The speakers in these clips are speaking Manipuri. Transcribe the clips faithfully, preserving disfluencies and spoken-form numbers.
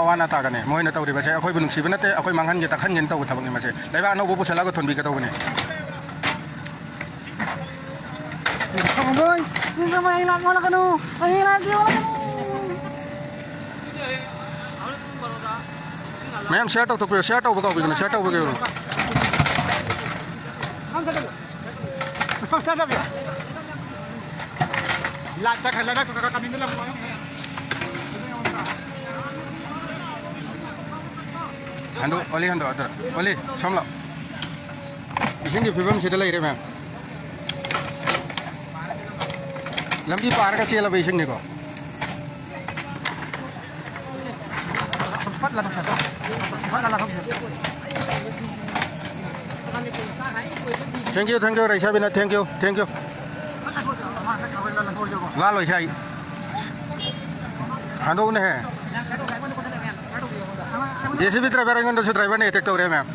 ꯋꯥꯅ ꯇꯥꯒꯅꯤ꯫ ꯃꯣꯏꯅ ꯇꯧꯔꯤꯕꯁꯦ ꯑꯩꯈꯣꯏꯕꯨ ꯅꯨꯡꯁꯤꯕ ꯅꯠꯇꯦ, ꯑꯩꯈꯣꯏ ꯃꯥꯡꯍꯟꯒꯦ ꯇꯥꯛꯍꯟꯒꯦꯅ ꯇꯧꯕ ꯊꯕꯛꯅꯤ ꯃꯁꯦ꯫ ꯂꯩꯕꯥꯛ ꯑꯅꯧꯕ ꯄꯨꯁꯜꯂꯒ ꯊꯣꯟꯕꯤꯒꯗꯧꯕꯅꯤ꯫ ꯁꯪꯒꯣꯝꯕꯣꯏ, ꯅꯪꯁꯨ ꯃꯍꯩ ꯂꯥꯡ ꯑꯣꯜꯂꯛꯀꯅꯨ, ꯃꯍꯩ ꯂꯥꯡ ꯑꯣꯜꯂꯛꯀꯅꯨ꯫ ꯃꯌꯥꯝ share ꯇꯧꯊꯣꯛꯄꯤꯌꯨ, share ꯇꯧꯕ ꯀꯥꯎꯕꯤꯒꯅꯨ, share ꯇꯧꯕ ꯀꯥꯎꯕꯤꯒꯅꯨ꯫ ꯂꯥꯛ ꯆꯠꯈ꯭ꯔꯦ, ꯂꯩꯕꯥꯛ ꯀꯥꯃꯤꯟꯗ ꯂꯪ꯫ ꯍꯟꯗꯣꯛ, ꯑꯣꯂꯤ ꯍꯟꯗꯣꯛ, ꯑꯗꯨꯗ꯫ ꯑꯣꯂꯤ, ꯁꯣꯝ ꯂꯥꯛ꯫ ꯏꯁꯤꯡꯒꯤ ꯐꯤꯕꯝꯁꯤꯗ ꯂꯩꯔꯦ, ꯃꯌꯥꯝ꯫ ꯂꯝꯕꯤ ꯄꯥꯔꯒ ꯆꯦꯜꯂꯕ ꯏꯁꯤꯡꯅꯤꯀꯣ꯫ Thank you, thank you, ꯔꯩꯁꯥꯕꯤꯅ, thank you, thank you꯫ ꯂꯥꯜꯂꯣꯏꯁꯦ ꯑꯩ꯫ ꯍꯟꯗꯣꯛꯎꯅꯦꯍꯦ꯫ JCB driver ꯑꯩꯉꯣꯟꯗꯁꯨ driverꯅ attack ꯇꯧꯔꯦ, ꯃꯌꯥꯝ꯫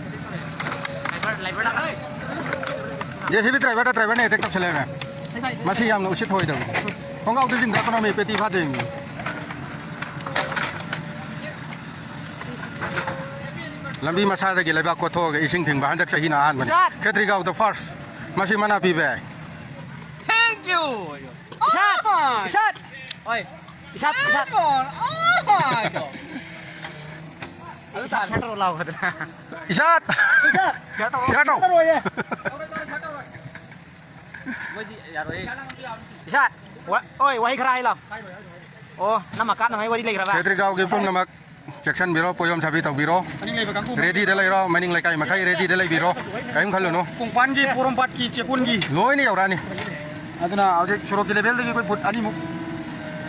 JCB driverꯗ driverꯅ attack ꯇꯧꯁꯜꯂꯦ, ꯃꯌꯥꯝ꯫ ꯃꯁꯤ ꯌꯥꯝꯅ ꯎꯁꯤꯠ ꯊꯑꯣꯏꯗꯕꯅꯤ꯫ ꯈꯣꯡꯒ꯭ꯔꯥꯎꯗ ꯆꯤꯡꯊꯠꯀꯅꯣꯃꯤ, ꯄꯦꯇꯤ ꯐꯥꯠꯇꯦꯃꯤ꯫ ꯂꯝꯕꯤ ꯃꯁꯥꯗꯒꯤ ꯂꯩꯕꯥꯛ ꯀꯣꯠꯊꯣꯛꯑꯒ ꯏꯁꯤꯡ ꯊꯤꯡꯕ ꯍꯟꯗꯛ ꯆꯍꯤꯅ ꯑꯍꯥꯟꯕꯅꯤ꯫ ꯏꯁꯥꯠ! ꯈꯦꯇ꯭ꯔꯤꯒꯥꯎꯗ first꯫ ꯃꯁꯤ ꯃꯅꯥ ꯄꯤꯕ ꯌꯥꯏ꯫ Thank you. ꯏꯁꯥꯠ! Oh my! ꯏꯁꯥꯠ! ꯍꯣꯏ꯫ ꯏꯁꯥꯠ! ꯏꯁꯥꯠ! Come on. Oh my God. ꯏꯁꯥꯠ ꯁꯦꯠꯇꯔꯣ ꯂꯥꯎꯕꯗ꯫ ꯏꯁꯥꯠ! ꯏꯁꯥꯠ! ꯁꯦꯠꯇꯔꯣ꯫ ꯁꯦꯠꯇꯔꯣ꯫ ꯃꯣꯏꯗꯤ ꯌꯥꯔꯣꯏꯌꯦ꯫ ꯏꯁꯥꯠ! ꯋꯥ-, ꯑꯣꯏ, ꯋꯥꯍꯩ ꯈꯔ ꯍꯥꯏ ꯂꯥꯎ꯫ ꯑꯣ, ꯅꯝꯃ ꯀꯥꯞꯅꯉꯥꯏ ꯋꯥꯔꯤ ꯂꯩꯈ꯭ꯔꯕ? ꯈꯦꯇ꯭ꯔꯤꯒꯥꯎꯒꯤ ꯄꯨꯝꯅꯃꯛ ꯆꯦꯛꯁꯤꯟꯕꯤꯔꯣ, ꯄꯣꯌꯣꯝ ꯁꯥꯕꯤ ꯇꯧꯕꯤꯔꯣ꯫ ꯔꯦꯗꯤꯗ ꯂꯩꯔꯣ, ꯃꯅꯤꯡ ꯂꯩꯀꯥꯏ ꯃꯈꯩ ꯔꯦꯗꯤꯗ ꯂꯩꯕꯤꯔꯣ꯫ ꯀꯔꯤꯝ ꯈꯜꯂꯨꯅꯨ꯫ ꯀꯣꯡꯄꯥꯟꯒꯤ, ꯄꯣꯔꯣꯝꯄꯥꯠꯀꯤ, ꯆꯦꯛꯀꯣꯟꯒꯤ꯫ ꯂꯣꯏꯅ ꯌꯧꯔꯛꯑꯅꯤ꯫ ꯑꯗꯨꯅ ꯍꯧꯖꯤꯛ ꯁꯣꯔꯣꯛꯀꯤ ꯂꯦꯚꯦꯜꯗꯒꯤ ꯑꯩꯈꯣꯏ ꯐꯨꯠ ꯑꯅꯤꯃꯨꯛ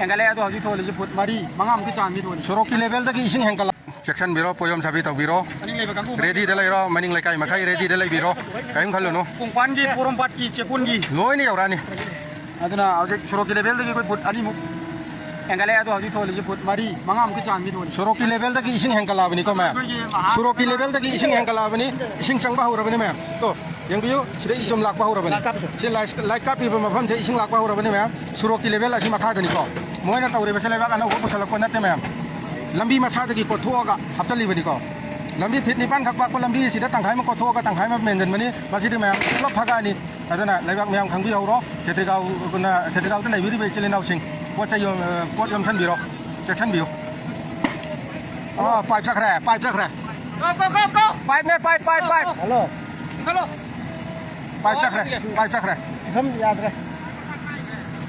ꯍꯦꯟꯒꯠꯂꯦ꯫ ꯑꯗꯣ ꯍꯧꯖꯤꯛ ꯊꯣꯜꯂꯤꯁꯦ ꯐꯨꯠ ꯃꯔꯤ, ꯃꯉꯥꯃꯨꯛꯀꯤ ꯆꯥꯡꯅꯤ ꯊꯣꯜꯂꯤꯁꯦ꯫ ꯁꯣꯔꯣꯛꯀꯤ ꯂꯦꯚꯦꯜꯗꯒꯤ ꯏꯁꯤꯡ ꯍꯦꯟꯒꯠꯂꯛ-, ꯆꯦꯛꯁꯤꯟꯕꯤꯔꯣ, ꯄꯣꯌꯣꯝ ꯁꯥꯕꯤ ꯇꯧꯕꯤꯔꯣ꯫ ꯃꯅꯤꯡ ꯂꯩꯕ ꯀꯥꯡꯕꯨ ꯔꯦꯗꯤꯗ ꯂꯩꯔꯣ, ꯃꯅꯤꯡ ꯂꯩꯀꯥꯏ ꯃꯈꯩ ꯔꯦꯗꯤꯗ ꯂꯩꯕꯤꯔꯣ꯫ ꯀꯔꯤꯝ ꯈꯜꯂꯨꯅꯨ꯫ ꯀꯣꯡꯄꯥꯟꯒꯤ, ꯄꯣꯔꯣꯝꯄꯥꯠꯀꯤ, ꯆꯦꯛꯀꯣꯟꯒꯤ꯫ ꯂꯣꯏꯅ ꯌꯧꯔꯛꯑꯅꯤ꯫ ꯑꯗꯨꯅ ꯍꯧꯖꯤꯛ ꯁꯣꯔꯣꯛꯀꯤ ꯂꯦꯚꯦꯜꯗꯒꯤ ꯑꯩꯈꯣꯏ ꯐꯨꯠ ꯑꯅꯤꯃꯨꯛ ꯍꯦꯟꯒꯠꯂꯦ꯫ ꯑꯗꯣ ꯍꯧꯖꯤꯛ ꯊꯣꯜꯂꯤꯁꯦ ꯐꯨꯠ ꯃꯔꯤ, ꯃꯉꯥꯃꯨꯛꯀꯤ ꯆꯥꯡꯅꯤ ꯊꯣꯜꯂꯤꯁꯦ꯫ ꯁꯣꯔꯣꯛꯀꯤ ꯂꯦꯚꯦꯜꯗꯒꯤ ꯏꯁꯤꯡ ꯍꯦꯟꯒꯠꯂꯛꯑꯕꯅꯤꯀꯣ, ꯃꯌꯥꯝ꯫ ꯑꯩꯈꯣꯏꯒꯤ ꯃꯍꯥ- ꯁꯣꯔꯣꯛꯀꯤ ꯂꯦꯚꯦꯜꯗꯒꯤ ꯏꯁꯤꯡ ꯍꯦꯟꯒꯠꯂꯛꯑꯕꯅꯤ꯫ ꯏꯁꯤꯡ ꯆꯪꯕ ꯍꯧꯔꯕꯅꯤ, ꯃꯌꯥꯝ꯫ ꯇꯣ, ꯌꯦꯡꯕꯤꯌꯨ, ꯁꯤꯗ ꯏꯆꯨꯝ ꯂꯥꯛꯄ ꯍꯧꯔꯕꯅꯤ꯫ ꯂꯥꯏꯠ ꯀꯥꯞꯄꯤꯁꯦ꯫ ꯁꯤ ꯂꯥꯏꯠ, ꯂꯥꯏꯠ ꯀꯥꯞꯄꯤꯕ ꯃꯐꯝꯁꯦ ꯏꯁꯤꯡ ꯂꯥꯛꯄ ꯍꯧꯔꯕꯅꯤ, ꯃꯌꯥꯝ꯫ ꯁꯣꯔꯣꯛꯀꯤ ꯂꯦꯚꯦꯜ ꯑꯁꯤ ꯃꯈꯥꯗꯅꯤꯀꯣ꯫ ꯃꯣꯏꯅ ꯇꯧꯔꯤꯕꯁꯦ ꯂꯩꯕꯥꯛ ꯑꯅꯧꯕ ꯄꯨꯁꯜꯂꯛꯄ ꯅꯠꯇꯦ, ꯃꯌꯥꯝ꯫ ꯂꯝꯕꯤ ꯃꯁꯥꯗꯒꯤ ꯀꯣꯠꯊꯣꯛꯑꯒ ꯍꯥꯞꯆꯤꯜꯂꯤꯕꯅꯤꯀꯣ꯫ ꯂꯝꯕꯤ ꯐꯤꯠ ꯅꯤꯄꯥꯟ ꯈꯛ ꯄꯥꯛꯄ ꯂꯝꯕꯤ ꯑꯁꯤꯗ ꯇꯪꯈꯥꯏ ꯑꯃ ꯀꯣꯠꯊꯣꯛꯑꯒ ꯇꯪꯈꯥꯏ ꯑꯃ ꯃꯦꯟꯁꯤꯟꯕꯅꯤ꯫ ꯃꯁꯤꯗꯤ ꯃꯌꯥꯝ ꯄꯨꯂꯞ ꯐꯒꯠꯂꯅꯤ꯫ ꯑꯗꯨꯅ ꯂꯩꯕꯥꯛ ꯃꯌꯥꯝ ꯈꯪꯕꯤꯍꯧꯔꯣ꯫ ꯈꯦꯇ꯭ꯔꯤꯒꯥꯎꯅ, ꯈꯦꯇ꯭ꯔꯤꯒꯥꯎꯗ ꯂꯩꯕꯤꯔꯤꯕ ꯏꯆꯤꯜ ꯏꯅꯥꯎꯁꯤꯡ ꯄꯣꯠ ꯆꯩ ꯌꯣꯝ-, ꯑ, ꯄꯣꯠ ꯌꯣꯝꯁꯟꯕꯤꯔꯣ, ꯆꯦꯛꯁꯟꯕꯤꯌꯨ꯫ ꯑꯣ, ꯄꯥꯏꯞ ꯆꯠꯈ꯭ꯔꯦ, ꯄꯥꯏꯞ ꯆꯠꯈ꯭ꯔꯦ꯫ Go, go, go, go! ꯄꯥꯏꯞꯅꯦ, ꯄꯥꯏꯞ, ꯄꯥꯏꯞ, ꯄꯥꯏꯞ꯫ ꯍꯜꯂꯣ꯫ ꯄꯥꯏꯞ ꯆꯠꯈ꯭ꯔꯦ, ꯄꯥꯏꯞ ꯆꯠꯈ꯭ꯔꯦ꯫ ꯐꯤꯕꯝ ꯌꯥꯗ꯭ꯔꯦ꯫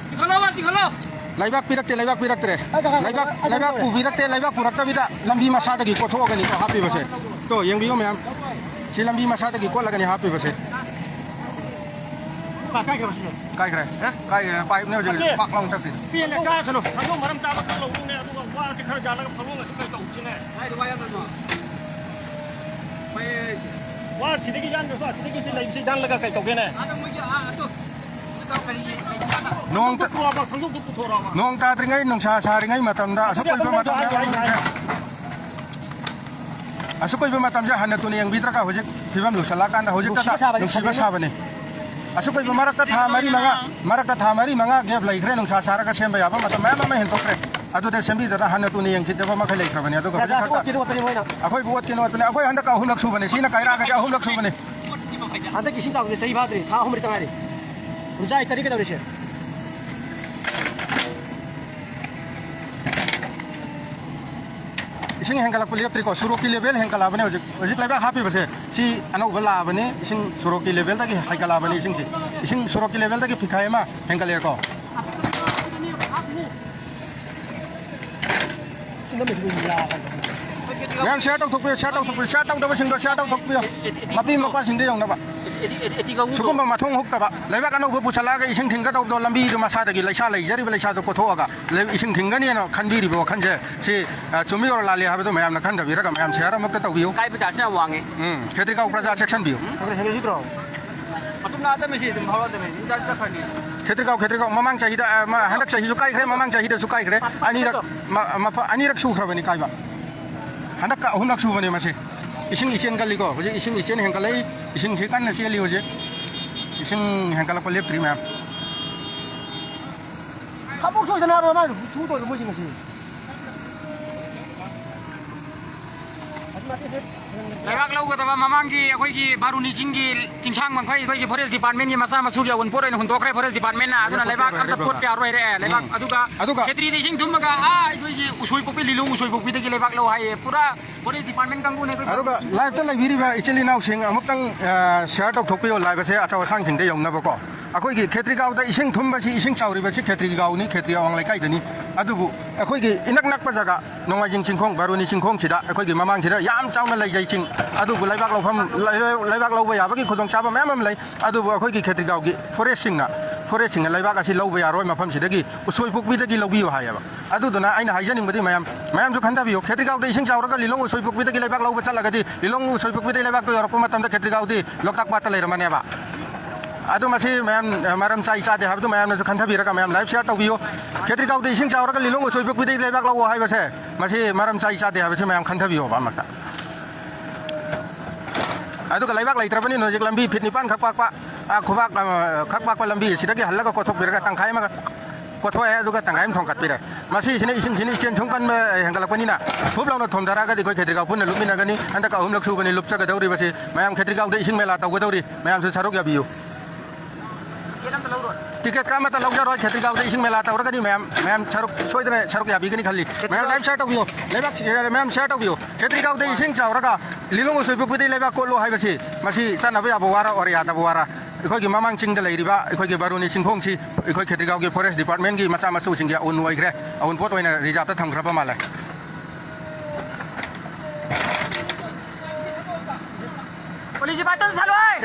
ꯆꯤꯡꯈꯠꯂꯣꯕ, ꯆꯤꯡꯈꯠꯂꯣ꯫ ꯂꯩꯕꯥꯛ ꯄꯤꯔꯛꯇꯦ, ꯂꯩꯕꯥꯛ ꯄꯤꯔꯛꯇ꯭ꯔꯦ꯫ ꯑꯩ ꯆꯠꯈ꯭ꯔꯦ, ꯂꯩꯕꯥꯛ, ꯑꯩ ꯂꯩꯕꯥꯛ ꯆꯠꯈ꯭ꯔꯦ꯫ ꯄꯨꯕꯤꯔꯛꯇꯦ, ꯂꯩꯕꯥꯛ ꯄꯨꯔꯛꯇꯕꯤꯗ ꯂꯝꯕꯤ ꯃꯁꯥꯗꯒꯤ ꯀꯣꯠꯊꯣꯛꯑꯒꯅꯤꯀꯣ ꯍꯥꯞꯄꯤꯕꯁꯦ꯫ ꯇꯣ, ꯌꯦꯡꯕꯤꯌꯨ ꯃꯌꯥꯝ꯫ ꯁꯤ ꯂꯝꯕꯤ ꯃꯁꯥꯗꯒꯤ ꯀꯣꯠꯂꯒꯅꯤ ꯍꯥꯞꯄꯤꯕꯁꯦ꯫ ꯀꯥꯏꯈ꯭ꯔꯕ ꯁꯤꯁꯦ? ꯀꯥꯏꯈ꯭ꯔꯦ꯫ ꯍꯥ? ꯀꯥꯏꯈ꯭ꯔꯦ꯫ ꯄꯥꯏꯞꯅꯦ ꯍꯧꯖꯤꯛ꯫ ꯄꯥꯛ ꯂꯥꯎꯅ ꯆꯠꯈ꯭ꯔꯦ꯫ ꯄꯦꯜꯂꯦ, ꯀꯥꯁꯅꯨ꯫ ꯊꯥꯡꯗꯣꯛ ꯃꯔꯝ ꯆꯥꯕ ꯈꯔ ꯂꯧꯔꯨꯅꯦ, ꯑꯗꯨꯒ ꯋꯥꯁꯦ ꯈꯔ ꯌꯥꯜꯂꯒ ꯐꯥꯂꯣꯡ ꯑꯁꯤ ꯀꯩ ꯇꯧꯁꯤꯅꯦ? ꯀꯥꯏꯗ ꯋꯥ ꯌꯥꯜꯂꯝꯃꯣ? ꯋꯥ ꯁꯤꯗꯒꯤ ꯌꯥꯟꯗ꯭ꯔꯁꯨ ꯑꯁꯤꯗꯒꯤ ꯁꯤ ꯂꯩꯕꯁꯤ ꯌꯥꯜꯂꯒ ꯀꯩ ꯇꯧꯒꯦꯅꯦ? ꯑꯥꯗ ꯃꯣꯏꯒꯤ, ꯑꯥ, ꯑꯗꯨ, ꯑꯗꯨ ꯀꯔꯤ ꯂꯩꯕ? ꯅꯣꯡ ꯇ-, ꯄꯨꯊꯣꯔꯛꯑꯣ, ꯈꯣꯡꯖꯣꯝꯗ ꯄꯨꯊꯣꯔꯛꯑꯣ꯫ ꯅꯣꯡ ꯇꯥꯗ꯭ꯔꯤꯉꯩ, ꯅꯨꯡꯁꯥ ꯁꯥꯔꯤꯉꯩ ꯃꯇꯝꯗ ꯑꯁꯨꯛ ꯀꯨꯏꯕ ꯃꯇꯝꯗ ꯑꯁꯨꯛ ꯀꯨꯏꯕ ꯃꯇꯝꯁꯦ ꯍꯟꯅ ꯇꯨꯅ ꯌꯦꯡꯕꯤꯗ꯭ꯔꯒ ꯍꯧꯖꯤꯛ ꯐꯤꯕꯝ ꯂꯨꯁꯜꯂꯛꯑꯀꯥꯟꯗ ꯍꯧꯖꯤꯛꯇ ꯅꯨꯡꯁꯤꯕ ꯁꯥꯕꯅꯤ, ꯅꯨꯡꯁꯤꯕ ꯁꯥꯕꯅꯤ꯫ ꯁꯥꯕꯅꯤ꯫ ꯑꯁꯨꯛ ꯀꯨꯏꯕ ꯃꯔꯛꯇ ꯊꯥ ꯃꯔꯤ ꯃꯉꯥ, ꯃꯔꯛꯇ ꯊꯥ ꯃꯔꯤ ꯃꯉꯥ gap ꯂꯩꯈ꯭ꯔꯦ, ꯅꯨꯡꯁꯥ ꯁꯥꯔꯒ ꯁꯦꯝꯕ ꯌꯥꯕ ꯃꯇꯝ ꯃꯌꯥꯝ ꯑꯃ ꯍꯦꯟꯗꯣꯛꯈ꯭ꯔꯦ꯫ ꯑꯗꯨꯗ ꯁꯦꯝꯕꯤꯗꯅ ꯍꯟꯅ ꯇꯨꯅ ꯌꯦꯡꯈꯤꯗꯕ ꯃꯈꯩ ꯂꯩꯈ꯭ꯔꯕꯅꯤ꯫ ꯑꯗꯨꯒ ꯍꯧꯖꯤꯛ ꯄ꯭ꯔꯖꯥꯁꯨ ꯈꯛꯇ ꯑꯣꯠꯀꯦꯗꯤ ꯑꯣꯠꯄꯅꯤ ꯃꯣꯏꯅ꯫ ꯑꯩꯈꯣꯏꯕꯨ ꯑꯣꯠꯀꯦꯅ ꯑꯣꯠꯄꯅꯤ꯫ ꯑꯩꯈꯣꯏ ꯍꯟꯗꯛ ꯑꯍꯨꯝꯂꯛ ꯁꯨꯕꯅꯤ꯫ ꯁꯤꯅ ꯀꯥꯏꯔꯛꯑꯒꯗꯤ ꯑꯍꯨꯝꯂꯛ ꯁꯨꯕꯅꯤ꯫ ꯍꯟꯗꯛꯀꯤ ꯏꯁꯤꯡ ꯆꯥꯎꯕꯁꯦ ꯆꯍꯤ ꯐꯥꯗ꯭ꯔꯤ, ꯊꯥ ꯑꯍꯨꯝ ꯃꯔꯤꯇ ꯉꯥꯏꯔꯤ꯫ ꯎꯔꯖꯥ ꯏꯇꯔꯤ ꯀꯩꯗꯧꯔꯤꯁꯦ? ꯏꯁꯤꯡ ꯍꯦꯟꯒꯠꯂꯛꯄ ꯂꯦꯞꯇ꯭ꯔꯤꯀꯣ, ꯁꯣꯔꯣꯛꯀꯤ level ꯍꯦꯟꯒꯠꯂꯛꯑꯕꯅꯦ ꯍꯧꯖꯤꯛ꯫ ꯍꯧꯖꯤꯛ ꯂꯩꯕꯥꯛ ꯍꯥꯞꯄꯤꯕꯁꯦ ꯁꯤ ꯑꯅꯧꯕ ꯂꯥꯛꯑꯕꯅꯤ꯫ ꯏꯁꯤꯡ ꯁꯣꯔꯣꯛꯀꯤ levelꯗꯒꯤ ꯍꯦꯟꯒꯠꯂꯛꯑꯕꯅꯤ ꯏꯁꯤꯡꯁꯤ꯫ ꯏꯁꯤꯡ ꯁꯣꯔꯣꯛꯀꯤ levelꯗꯒꯤ ꯐꯤꯠ ꯈꯥꯏ ꯑꯃ ꯍꯦꯟꯒꯠꯂꯛꯑꯦꯀꯣ꯫ ꯃꯌꯥꯝ share ꯇꯧꯊꯣꯛꯄꯤꯌꯨ, share ꯇꯧꯊꯣꯛꯄꯤꯌꯨ, share ꯇꯧꯗꯕꯁꯤꯡꯗꯣ share ꯇꯧꯊꯣꯛꯄꯤꯌꯨ꯫ ꯃꯄꯤ ꯃꯄꯥꯁꯤꯡꯗ ꯌꯧꯅꯕ꯫ ꯁꯤꯒꯨꯝꯕ ꯃꯊꯣꯡ ꯍꯨꯛꯇꯕ, ꯂꯩꯕꯥꯛ ꯑꯅꯧꯕ ꯄꯨꯁꯜꯂꯛꯑꯒ ꯏꯁꯤꯡ ꯊꯤꯡꯒꯗꯧꯕꯗꯣ ꯂꯝꯕꯤꯗꯣ ꯃꯁꯥꯗꯒꯤ ꯂꯩꯁꯥ ꯂꯩꯖꯔꯤꯕ ꯂꯩꯁꯥꯗꯣ ꯀꯣꯊꯣꯛꯑꯒ ꯂꯩ-, ꯏꯁꯤꯡ ꯊꯤꯡꯒꯅꯤꯅ ꯈꯟꯕꯤꯔꯤꯕ ꯋꯥꯈꯜꯁꯦ ꯁꯤ, ꯑ, ꯆꯨꯝꯃꯤ ꯑꯣꯔ ꯂꯥꯜꯂꯤ ꯍꯥꯏꯕꯗꯣ ꯃꯌꯥꯝꯅ ꯈꯟꯊꯕꯤꯔꯒ ꯃꯌꯥꯝ share ꯑꯃꯨꯛꯇ ꯇꯧꯕꯤꯌꯨ꯫ ꯀꯥꯏꯕ ꯆꯥꯟꯁ ꯌꯥꯝ ꯋꯥꯡꯉꯦ꯫ ꯎꯝ, ꯈꯦꯇ꯭ꯔꯤꯒꯥꯎ ꯄ꯭ꯔꯖꯥ ꯆꯦꯛꯁꯤꯟꯕꯤꯌꯨ꯫ ꯎꯝ? ꯑꯗꯨꯝ ꯂꯥꯛꯑꯗꯕꯅꯤ ꯁꯤ ꯑꯗꯨꯝ ꯍꯧꯔꯛꯑꯗꯕꯅꯤ꯫ ꯑꯗꯨꯝ ꯆꯠꯈ꯭ꯔꯅꯤ꯫ ꯈꯦꯇ꯭ꯔꯤꯒꯥꯎ, ꯈꯦꯇ꯭ꯔꯤꯒꯥꯎ ꯃꯃꯥꯡ ꯆꯍꯤꯗ, ꯑ, ꯃ-, ꯍꯟꯗꯛ ꯆꯍꯤꯁꯨ ꯀꯥꯏꯈ꯭ꯔꯦ, ꯃꯃꯥꯡ ꯆꯍꯤꯗꯁꯨ ꯀꯥꯏꯈ꯭ꯔꯦ꯫ ꯑꯅꯤꯔꯛ, ꯃ-, ꯃꯐ-, ꯑꯅꯤꯔꯛ ꯁꯨꯈ꯭ꯔꯕꯅꯤ ꯀꯥꯏꯕ꯫ ꯍꯟꯗꯛꯀ ꯑꯍꯨꯝꯂꯛ ꯁꯨꯕꯅꯦ ꯃꯁꯤ꯫ ꯏꯁꯤꯡ ꯏꯆꯦꯟ ꯀꯜꯂꯤꯀꯣ꯫ ꯍꯧꯖꯤꯛ ꯏꯁꯤꯡ ꯏꯆꯦꯟ ꯍꯦꯟꯒꯠꯂꯛꯏ꯫ ꯏꯁꯤꯡꯁꯤ ꯀꯟꯅ ꯆꯦꯜꯂꯤ ꯍꯧꯖꯤꯛ꯫ ꯏꯁꯤꯡ ꯍꯦꯟꯒꯠꯂꯛꯄ ꯂꯦꯞꯇ꯭ꯔꯤ ꯃꯌꯥꯝ꯫ ꯊꯕꯛ ꯁꯣꯏꯗꯅ ꯍꯥꯏꯔꯣ, ꯃꯥ ꯊꯨ ꯇꯧꯔꯤꯗꯣ ꯃꯣꯏꯁꯤꯡ ꯑꯁꯤ꯫ ꯂꯩꯕꯥꯛ ꯂꯧꯒꯗꯕ ꯃꯃꯥꯡꯒꯤ ꯑꯩꯈꯣꯏꯒꯤ ꯕꯥꯔꯨꯅꯤ ꯆꯤꯡꯒꯤ ꯆꯤꯡꯁꯥꯡ ꯃꯈꯩ ꯑꯩꯈꯣꯏꯒꯤ ꯐꯣꯔꯦꯁ ꯗꯤꯄꯥꯔꯠꯃꯦꯟꯒꯤ ꯃꯆꯥ ꯃꯁꯨꯒꯤ ꯑꯋꯨꯟꯄꯣꯠ ꯑꯣꯏꯅ ꯍꯨꯟꯗꯣꯛꯈ꯭ꯔꯦ ꯐꯣꯔꯦꯁ ꯗꯤꯄꯥꯔꯠꯃꯦꯟꯅ꯫ ꯑꯗꯨꯅ ꯂꯩꯕꯥꯛ ꯑꯝꯇ ꯀꯣꯠꯄ ꯌꯥꯔꯣꯏ ꯍꯥꯏꯔꯛꯑꯦ꯫ ꯂꯩꯕꯥꯛ ꯎꯝ꯫ ꯑꯗꯨꯒ ꯑꯗꯨꯒ ꯈꯦꯇ꯭ꯔꯤꯗ ꯏꯁꯤꯡ ꯊꯨꯝꯃꯒ, ꯑꯥ, ꯑꯩꯈꯣꯏꯒꯤ ꯎꯁꯣꯏ ꯄꯣꯛꯄꯤ, ꯂꯤꯂꯣꯡ ꯎꯁꯣꯏ ꯄꯣꯛꯄꯤꯗꯒꯤ ꯂꯩꯕꯥꯛ ꯂꯧ ꯍꯥꯏꯌꯦ꯫ ꯄꯨꯔꯥ ꯐꯣꯔꯦꯁ ꯗꯤꯄꯥꯔꯠꯃꯦꯟ ꯀꯥꯡꯕꯨꯅ ꯑꯩꯈꯣꯏ ꯑꯗꯨꯒ ꯂꯥꯏꯞꯇ ꯂꯩꯕꯤꯔꯤꯕ ꯏꯆꯤꯜ ꯏꯅꯥꯎꯁꯤꯡ ꯑꯃꯨꯛꯇꯪ, ꯑ, ꯁꯤꯌꯥꯔ ꯇꯧꯊꯣꯛꯄꯤꯌꯨ꯫ ꯂꯥꯏꯞ ꯑꯁꯦ ꯑꯆꯧ ꯑꯁꯥꯡꯁꯤꯡꯗ ꯌꯧꯅꯕꯀꯣ꯫ ꯑꯩꯈꯣꯏꯒꯤ ꯈꯦꯇ꯭ꯔꯤꯒꯥꯎꯗ ꯏꯁꯤꯡ ꯊꯨꯝꯕꯁꯤ ꯏꯁꯤꯡ ꯆꯥꯎꯔꯤꯕꯁꯤ ꯈꯦꯇ꯭ꯔꯤꯒꯥꯎꯅꯤ, ꯈꯦꯇ꯭ꯔꯤ ꯑꯋꯥꯡ ꯂꯩꯀꯥꯏꯗꯅꯤ꯫ ꯑꯗꯨꯕꯨ ꯑꯩꯈꯣꯏꯒꯤ ꯏꯅꯛ ꯅꯛꯄ ꯖꯒꯥ ꯅꯣꯡꯃꯥꯏꯖꯤꯡ ꯆꯤꯡꯈꯣꯡ, ꯕꯥꯔꯨꯅꯤ ꯆꯤꯡꯈꯣꯡꯁꯤꯗ ꯑꯩꯈꯣꯏꯒꯤ ꯃꯃꯥꯡꯁꯤꯗ ꯌꯥꯝ ꯆꯥꯎꯅ ꯂꯩꯖꯩ ꯆꯤꯡ꯫ ꯑꯗꯨꯕꯨ ꯂꯩꯕꯥꯛ ꯂꯧꯐꯝ, ꯂꯩꯕꯥꯛ ꯂꯧꯕ ꯌꯥꯕꯒꯤ ꯈꯨꯗꯣꯡꯆꯥꯕ ꯃꯌꯥꯝ ꯑꯃ ꯂꯩ꯫ ꯑꯗꯨꯕꯨ ꯑꯩꯈꯣꯏꯒꯤ ꯈꯦꯇ꯭ꯔꯤꯒꯥꯎꯒꯤ ꯐꯣꯔꯦꯁꯁꯤꯡꯅ, ꯐꯣꯔꯦꯁꯁꯤꯡꯅ ꯂꯩꯕꯥꯛ ꯑꯁꯤ ꯂꯧꯕ ꯌꯥꯔꯣꯏ, ꯃꯐꯝꯁꯤꯗꯒꯤ ꯎꯁꯣꯏꯄꯣꯛꯄꯤꯗꯒꯤ ꯂꯧꯕꯤꯌꯨ ꯍꯥꯏꯌꯦꯕ꯫ ꯑꯗꯨꯗꯨꯅ ꯑꯩꯅ ꯍꯥꯏꯖꯅꯤꯡꯕꯗꯤ ꯃꯌꯥꯝ, ꯃꯌꯥꯝꯁꯨ ꯈꯟꯊꯕꯤꯌꯨ꯫ ꯈꯦꯇ꯭ꯔꯤꯒꯥꯎꯗ ꯏꯁꯤꯡ ꯆꯥꯎꯔꯒ ꯂꯤꯂꯣꯡ ꯎꯁꯣꯏꯄꯣꯛꯄꯤꯗꯒꯤ ꯂꯩꯕꯥꯛ ꯂꯧꯕ ꯆꯠꯂꯒꯗꯤ ꯂꯤꯂꯣꯡ ꯎꯁꯣꯏꯄꯣꯛꯄꯤꯗꯒꯤ ꯂꯩꯕꯥꯛꯇꯣ ꯌꯧꯔꯛꯄ ꯃꯇꯝꯗ ꯈꯦꯇ꯭ꯔꯤꯒꯥꯎꯗꯤ ꯂꯣꯛꯇꯥꯛ ꯄꯥꯠꯇ ꯂꯩꯔꯝꯃꯅꯦꯕ꯫ ꯑꯗꯨ ꯃꯁꯤ ꯃꯌꯥꯝ, ꯑ, ꯃꯔꯝ ꯆꯥꯏ ꯆꯥꯗꯦ ꯍꯥꯏꯕꯗꯨ ꯃꯌꯥꯝꯅꯁꯨ ꯈꯟꯊꯕꯤꯔꯒ ꯃꯌꯥꯝ ꯂꯥꯏꯚ ꯁꯤꯌꯥꯔ ꯇꯧꯕꯤꯌꯨ꯫ ꯈꯦꯇ꯭ꯔꯤꯒꯥꯎꯗ ꯏꯁꯤꯡ ꯆꯥꯎꯔꯒ ꯂꯤꯂꯣꯡ ꯎꯁꯣꯏꯄꯣꯛꯄꯤꯗꯒꯤ ꯂꯩꯕꯥꯛ ꯂꯧꯑꯣ ꯍꯥꯏꯕꯁꯦ ꯃꯁꯤ ꯃꯔꯝ ꯆꯥꯏ ꯆꯥꯗꯦ ꯍꯥꯏꯕꯁꯤ ꯃꯌꯥꯝ ꯈꯟꯊꯕꯤꯌꯣꯕ ꯑꯃꯛꯇ꯫ ꯑꯗꯨꯒ ꯂꯩꯕꯥꯛ ꯂꯩꯇ꯭ꯔꯕꯅꯤꯅ ꯍꯧꯖꯤꯛ ꯂꯝꯕꯤ ꯐꯤꯠ ꯅꯤꯄꯥꯟ ꯈꯛ ꯄꯥꯛꯄ, ꯑ, ꯈꯨꯕꯥꯛ, ꯑ, ꯈꯛ ꯄꯥꯛꯄ ꯂꯝꯕꯤ ꯑꯁꯤꯗꯒꯤ ꯍꯜꯂꯒ ꯀꯣꯊꯣꯛꯄꯤꯔꯒ ꯇꯪꯈꯥꯏ ꯑꯃꯒ ꯀꯣꯊꯣꯛꯑꯦ, ꯑꯗꯨꯒ ꯇꯪꯈꯥꯏ ꯑꯃ ꯊꯣꯡꯀꯠꯄꯤꯔꯦ꯫ ꯃꯁꯤꯁꯤꯅ ꯏꯁꯤꯡꯁꯤꯅ ꯏꯆꯦꯟ ꯁꯨꯝ ꯀꯟꯕ ꯍꯦꯟꯒꯠꯂꯛꯄꯅꯤꯅ ꯍꯨꯞ ꯂꯥꯎꯅ ꯊꯣꯝꯊꯔꯛꯑꯒꯗꯤ ꯑꯩꯈꯣꯏ ꯈꯦꯇ꯭ꯔꯤꯒꯥꯎ ꯄꯨꯟꯅ ꯂꯨꯞꯃꯤꯟꯅꯒꯅꯤ꯫ ꯍꯟꯗꯛ ꯑꯍꯨꯝꯂꯛ ꯁꯨꯕꯅꯤ ꯂꯨꯞꯆꯒꯗꯧꯔꯤꯕꯁꯤ꯫ ꯃꯌꯥꯝ ꯈꯦꯇ꯭ꯔꯤꯒꯥꯎꯗ ꯏꯁꯤꯡ ꯃꯦꯂꯥ ꯇꯧꯒꯗꯧꯔꯤ, ꯃꯌꯥꯝꯁꯨ ꯁꯔꯨꯛ ꯌꯥꯕꯤꯌꯨ꯫ ꯇꯤꯀꯦꯠ ꯑꯃꯠꯇ ꯂꯧꯖꯔꯣꯏ꯫ ꯈꯦꯇ꯭ꯔꯤꯒꯥꯎꯗ ꯏꯁꯤꯡ ꯃꯦꯂꯥ ꯇꯧꯔꯒꯅꯤ꯫ ꯃꯌꯥꯝ, ꯃꯌꯥꯝ ꯁꯔꯨꯛ ꯁꯣꯏꯗꯅ ꯁꯔꯨꯛ ꯌꯥꯕꯤꯒꯅꯤ ꯈꯜꯂꯤ꯫ ꯃꯌꯥꯝ ꯂꯥꯏꯚ ꯁꯤꯌꯥꯔ ꯇꯧꯕꯤꯌꯨ꯫ ꯂꯩꯕꯥꯛ, ꯃꯌꯥꯝ ꯁꯤꯌꯥꯔ ꯇꯧꯕꯤꯌꯨ꯫ ꯈꯦꯇ꯭ꯔꯤꯒꯥꯎꯗ ꯏꯁꯤꯡ ꯆꯥꯎꯔꯒ ꯂꯤꯂꯣꯡ ꯎꯁꯣꯏꯄꯣꯛꯄꯤꯗꯒꯤ ꯂꯩꯕꯥꯛ ꯀꯣꯠꯂꯣ ꯍꯥꯏꯕꯁꯤ ꯃꯁꯤ ꯆꯠꯅꯕ ꯌꯥꯕ ꯋꯥꯔ ꯑꯣꯔ ꯌꯥꯗꯕ ꯋꯥꯔ? ꯑꯩꯈꯣꯏꯒꯤ ꯃꯃꯥꯡ ꯆꯤꯡꯗ ꯂꯩꯔꯤꯕ ꯑꯩꯈꯣꯏꯒꯤ ꯕꯥꯔꯨꯅꯤ ꯆꯤꯡꯈꯣꯡꯁꯤ ꯑꯩꯈꯣꯏ ꯈꯦꯇ꯭ꯔꯤꯒꯥꯎꯒꯤ ꯐꯣꯔꯦꯁ ꯗꯤꯄꯥꯔꯠꯃꯦꯟꯒꯤ ꯃꯆꯥ ꯃꯁꯨꯁꯤꯡꯒꯤ ꯑꯎꯟ ꯑꯣꯏꯈ꯭ꯔꯦ꯫ ꯑꯎꯟꯄꯣꯠ ꯑꯣꯏꯅ ꯔꯤꯖꯥꯕꯇ ꯊꯝꯈ꯭ꯔꯕ ꯃꯥꯜꯂꯦ꯫ ꯄꯨꯂꯤꯁꯀꯤ ꯕꯥꯇꯟ ꯁꯥꯂꯣꯏ!